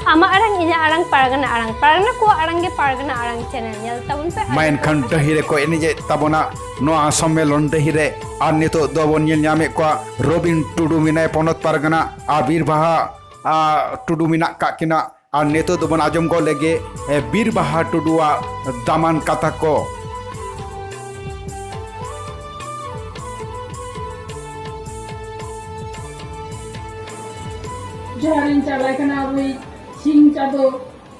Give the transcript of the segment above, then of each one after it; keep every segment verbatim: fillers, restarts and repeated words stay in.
ᱟᱢᱟᱜ ᱟᱲᱟᱝ, ᱤᱧᱟᱹᱜ ᱟᱲᱟᱝ, ᱯᱟᱨᱜᱟᱱᱟ ᱟᱲᱟᱝ, ᱯᱟᱨᱜᱟᱱᱟ ᱠᱚᱣᱟᱜ ᱟᱲᱟᱝ ᱜᱮ ᱯᱟᱨᱜᱟᱱᱟ ᱟᱲᱟᱝ ᱪᱮᱱᱮᱞ ᱧᱮᱞ ᱛᱟᱵᱚᱱ ᱯᱮ᱾ ᱟᱨ ᱢᱟ ᱮᱱᱠᱷᱟᱱ ᱰᱟᱹᱦᱤ ᱨᱮᱠᱚ ᱮᱱᱮᱡᱮᱫ ᱛᱟᱵᱚᱱᱟ ᱱᱚᱣᱟ ᱥᱚᱢᱢᱮᱞᱚᱱ ᱰᱟᱹᱦᱤ ᱨᱮ᱾ ᱟᱨ ᱱᱤᱛᱚᱜ ᱫᱚᱵᱚᱱ ᱧᱮᱞ ᱧᱟᱢᱮᱫ ᱠᱚᱣᱟ ᱨᱚᱵᱤᱱ ᱴᱩᱰᱩ ᱢᱮᱱᱟᱭ ᱯᱚᱱᱚᱛ ᱯᱟᱨᱜᱟᱱᱟ, ᱟᱨ ᱵᱤᱨ ᱵᱟᱦᱟ, ᱟ, ᱴᱩᱰᱩ ᱢᱮᱱᱟᱜ ᱠᱟᱜ ᱠᱤᱱᱟ᱾ ᱟᱨ ᱱᱤᱛᱚᱜ ᱫᱚᱵᱚᱱ ᱟᱸᱡᱚᱢ ᱜᱚᱫ ᱞᱮᱜᱮ, ᱮ, ᱵᱤᱨ ᱵᱟᱦᱟ ᱴᱩᱰᱩᱣᱟᱜ ᱫᱟᱢᱟᱱ ᱠᱟᱛᱷᱟ ᱠᱚ᱾ ᱡᱚᱦᱟᱨᱤᱧ ᱪᱟᱞᱟᱭ ᱠᱟᱱᱟ ᱟᱵᱚᱭᱤᱡ ᱥᱤᱧ ᱪᱟᱸᱫᱚ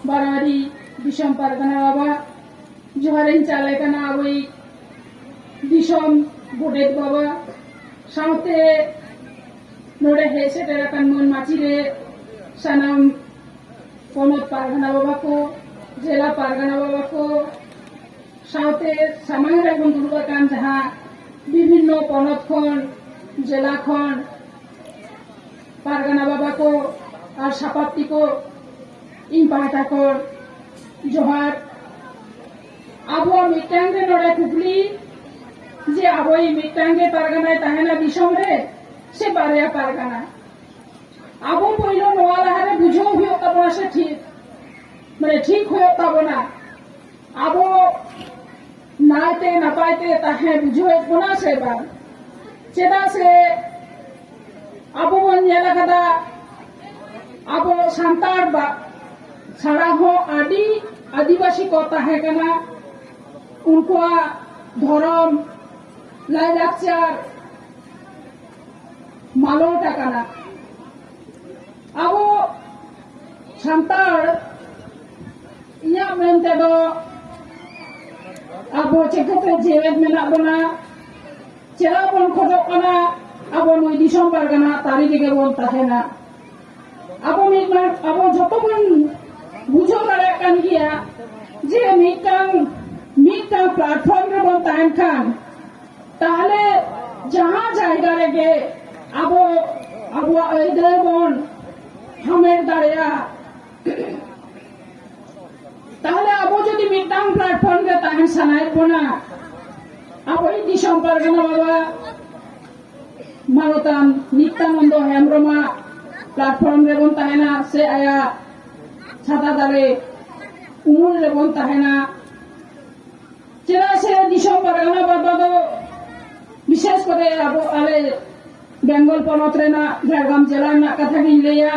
ᱵᱟᱨᱟᱨᱤ ᱫᱤᱥᱚᱢ ᱯᱟᱨᱜᱟᱱᱟ ᱵᱟᱵᱟ᱾ ᱡᱚᱦᱟᱨᱤᱧ ᱪᱟᱞᱟᱭ ᱠᱟᱱᱟ ᱟᱵᱚᱭᱤᱡ ᱫᱤᱥᱚᱢ ᱜᱚᱰᱮᱛ ᱵᱟᱵᱟ, ᱥᱟᱶᱛᱮ ᱱᱚᱰᱮ ᱦᱮᱡ ᱥᱮᱴᱮᱨ ᱟᱠᱟᱱ ᱢᱟᱹᱱ ᱢᱟᱹᱪᱤ ᱨᱮ ᱥᱟᱱᱟᱢ ᱯᱚᱱᱚᱛ ᱯᱟᱨᱜᱟᱱᱟ ᱵᱟᱵᱟ ᱠᱚ, ᱡᱮᱞᱟ ᱯᱟᱨᱜᱟᱱᱟ ᱵᱟᱵᱟ ᱠᱚ, ᱥᱟᱶᱛᱮ ᱥᱟᱢᱟᱝ ᱨᱮᱵᱚᱱ ᱫᱩᱲᱩᱵ ᱟᱠᱟᱱ ᱡᱟᱦᱟᱸ ᱵᱤᱵᱷᱤᱱᱱᱚ ᱯᱚᱱᱚᱛ ᱠᱷᱚᱱ, ᱡᱮᱞᱟ ᱠᱷᱚᱱ, ᱯᱟᱨᱜᱟᱱᱟ ᱵᱟᱵᱟ ᱠᱚ ᱟᱨ ᱥᱟᱯᱟᱵᱛᱤ ᱠᱚ, ᱤᱧ ᱯᱟᱦᱴᱟ ᱠᱷᱚᱱ ᱡᱚᱦᱟᱨ᱾ ᱟᱵᱚᱣᱟᱜ ᱢᱤᱫᱴᱟᱝ ᱜᱮ ᱱᱚᱰᱮ ᱠᱩᱠᱞᱤ, ᱡᱮ ᱟᱵᱚᱭᱤᱡ ᱢᱤᱫᱴᱟᱝ ᱜᱮ ᱯᱟᱨᱜᱟᱱᱟᱭ ᱛᱟᱦᱮᱱᱟ ᱫᱤᱥᱚᱢ ᱨᱮ ᱥᱮ ᱵᱟᱨᱭᱟ ᱯᱟᱨᱜᱟᱱᱟ? ᱟᱵᱚ ᱯᱳᱭᱞᱳ ᱱᱚᱣᱟ ᱞᱟᱦᱟᱨᱮ ᱵᱩᱡᱷᱟᱹᱣ ᱦᱩᱭᱩᱜ ᱛᱟᱵᱚᱱᱟ ᱥᱮ ᱴᱷᱤᱠ, ᱢᱟᱱᱮ ᱴᱷᱤᱠ ᱦᱩᱭᱩᱜ ᱛᱟᱵᱚᱱᱟ ᱟᱵᱚ ᱱᱟᱭᱛᱮ ᱱᱟᱯᱟᱭ ᱛᱮ ᱛᱟᱦᱮᱸ ᱵᱩᱡᱷᱟᱹᱣᱮᱫ ᱵᱚᱱᱟ ᱥᱮ ᱵᱟᱝ? ᱪᱮᱫᱟᱜ ᱥᱮ ᱟᱵᱚ ᱵᱚᱱ ᱧᱮᱞ ᱟᱠᱟᱫᱟ, ᱟᱵᱚ ᱥᱟᱱᱛᱟᱲ ᱵᱟ-, ᱪᱷᱟᱲᱟ ᱦᱚᱸ ᱟᱹᱰᱤ ᱟᱹᱫᱤᱵᱟᱹᱥᱤ ᱠᱚ ᱛᱟᱦᱮᱸ ᱠᱟᱱᱟ, ᱩᱱᱠᱩᱣᱟᱜ ᱫᱷᱚᱨᱚᱢ, ᱞᱟᱭᱼᱞᱟᱠᱪᱟᱨ ᱢᱟᱞᱚᱴ ᱟᱠᱟᱱᱟ᱾ ᱟᱵᱚ ᱥᱟᱱᱛᱟᱲ, ᱤᱧᱟᱹᱜ ᱢᱮᱱ ᱛᱮᱫᱚ, ᱟᱵᱚ ᱪᱤᱠᱟᱹᱛᱮ ᱡᱮᱣᱮᱫ ᱢᱮᱱᱟᱜ ᱵᱚᱱᱟ? ᱪᱮᱫᱟᱜ ᱵᱚᱱ ᱠᱷᱚᱡᱚᱜ ᱠᱟᱱᱟ ᱟᱵᱚ ᱱᱩᱭ ᱫᱤᱥᱚᱢ ᱯᱟᱨᱜᱟᱱᱟ ᱛᱟᱹᱨᱤ ᱨᱮᱜᱮ ᱵᱚᱱ ᱛᱟᱦᱮᱱᱟ? ᱟᱵᱚ ᱢᱤᱫ ᱢᱟ-, ᱟᱵᱚ ᱡᱷᱚᱛᱚ ᱵᱚᱱ ᱵᱩᱡᱷᱟᱹᱣ ᱫᱟᱲᱮᱭᱟᱜ ᱠᱟᱱ ᱜᱮᱭᱟ ᱡᱮ ᱢᱤᱫᱴᱟᱝ, ᱢᱤᱫᱴᱟᱝ platform ᱨᱮᱵᱚᱱ ᱛᱟᱦᱮᱱ ᱠᱷᱟᱱ, ᱛᱟᱦᱞᱮ ᱡᱟᱦᱟᱸ ᱡᱟᱭᱜᱟ ᱨᱮᱜᱮ ᱟᱵᱚ ᱟᱵᱚᱣᱟᱜ ᱟᱹᱭᱫᱟᱹᱨ ᱵᱚᱱ ᱦᱟᱢᱮᱴ ᱫᱟᱲᱮᱭᱟᱜᱼᱟ᱾ ᱛᱟᱦᱞᱮ ᱟᱵᱚ ᱡᱩᱫᱤ ᱢᱤᱫᱴᱟᱝ platform ᱨᱮ ᱛᱟᱦᱮᱱ ᱥᱟᱱᱟᱭᱮᱫ ᱵᱚᱱᱟ, ᱟᱵᱚᱭᱤᱡ ᱫᱤᱥᱚᱢ ᱯᱟᱨᱜᱟᱱᱟ ᱵᱟᱵᱟ ᱢᱟᱱᱚᱛᱟᱱ ᱱᱤᱛᱭᱟᱱᱚᱱᱫᱚ ᱦᱮᱢᱵᱨᱚᱢᱟᱜ platform ᱨᱮᱵᱚᱱ ᱛᱟᱦᱮᱱᱟ ᱥᱮ ᱟᱭᱟᱜ ᱥᱟᱫᱟ ᱫᱟᱨᱮ ᱩᱢᱩᱞ ᱨᱮᱵᱚᱱ ᱛᱟᱦᱮᱱᱟ᱾ ᱪᱮᱫᱟᱜ ᱥᱮ ᱫᱤᱥᱚᱢ ᱯᱟᱨᱜᱟᱱᱟ ᱵᱟᱵᱟ ᱫᱚ ᱵᱤᱥᱮᱥ ᱠᱚᱨᱮ ᱟᱵᱚ ᱟᱞᱮ ᱵᱮᱝᱜᱚᱞ ᱯᱚᱱᱚᱛ ᱨᱮᱱᱟᱜ ᱡᱷᱟᱲᱜᱨᱟᱢ ᱡᱮᱞᱟ ᱨᱮᱱᱟᱜ ᱠᱟᱛᱷᱟ ᱜᱤᱧ ᱞᱟᱹᱭᱟ᱾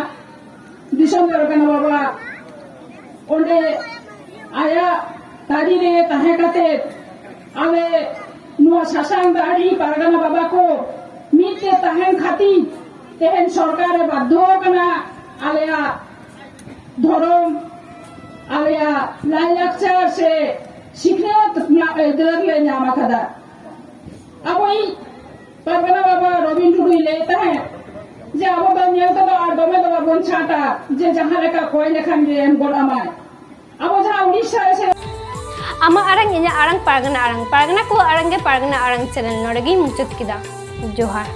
ᱫᱤᱥᱚᱢ ᱯᱟᱨᱜᱟᱱᱟ ᱵᱟᱵᱟ ᱚᱸᱰᱮ ᱟᱭᱟᱜ ᱛᱟᱹᱨᱤ ᱨᱮ ᱛᱟᱦᱮᱸ ᱠᱟᱛᱮ ᱟᱞᱮ ᱱᱚᱣᱟ ᱥᱟᱥᱟᱝ ᱫᱟᱲᱦᱤ ᱯᱟᱨᱜᱟᱱᱟ ᱵᱟᱵᱟ ᱠᱚ ᱢᱤᱫ ᱛᱮ ᱛᱟᱦᱮᱱ ᱠᱷᱟᱹᱛᱤᱨ ᱛᱮᱦᱮᱧ ᱥᱚᱨᱠᱟᱨ ᱮ ᱵᱟᱫᱽᱫᱷᱚ ᱟᱠᱟᱱᱟ ᱟᱞᱮᱭᱟᱜ ᱫᱷᱚᱨᱚᱢ, ᱟᱞᱮᱭᱟᱜ ᱞᱟᱭᱼᱞᱟᱠᱪᱟᱨ ᱥᱮ ᱥᱤᱠᱷᱱᱟᱹᱛ ᱨᱮᱱᱟᱜ ᱟᱹᱭᱫᱟᱹᱨ ᱞᱮ ᱧᱟᱢ ᱟᱠᱟᱫᱟ᱾ ᱟᱵᱚᱭᱤᱡ ᱯᱟᱨᱜᱟᱱᱟ ᱵᱟᱵᱟ ᱨᱚᱵᱤᱱ ᱴᱩᱰᱩᱭ ᱞᱟᱹᱭᱮᱫ ᱛᱟᱦᱮᱸᱫ ᱡᱮ ᱟᱵᱚ ᱫᱚ ᱧᱮᱞ ᱛᱮᱫᱚ ᱟᱨ ᱫᱚᱢᱮ ᱫᱚ ᱵᱟᱵᱚᱱ ᱪᱷᱟᱴᱟ, ᱡᱮ ᱡᱟᱦᱟᱸ ᱞᱮᱠᱟ ᱠᱚᱭ ᱞᱮᱠᱷᱟᱱ ᱜᱮ ᱮᱢ ᱜᱚᱫ ᱟᱢᱟᱭ᱾ ᱟᱵᱚ ᱡᱟᱦᱟᱸ ᱩᱲᱤᱥᱥᱟ ᱨᱮ ᱥᱮ ᱟᱢᱟᱜ ᱟᱲᱟᱝ, ᱤᱧᱟᱹᱜ ᱟᱲᱟᱝ, ᱯᱟᱨᱜᱟᱱᱟ ᱟᱲᱟᱝ, ᱯᱟᱨᱜᱟᱱᱟ ᱠᱚᱣᱟᱜ ᱟᱲᱟᱝ ᱜᱮ ᱯᱟᱨᱜᱟᱱᱟ ᱟᱲᱟᱝ ᱪᱮᱱᱮᱞ ᱱᱚᱰᱮ ᱜᱤᱧ ᱢᱩᱪᱟᱹᱫ ᱠᱮᱫᱟ᱾ ᱡᱚᱦᱟᱨ᱾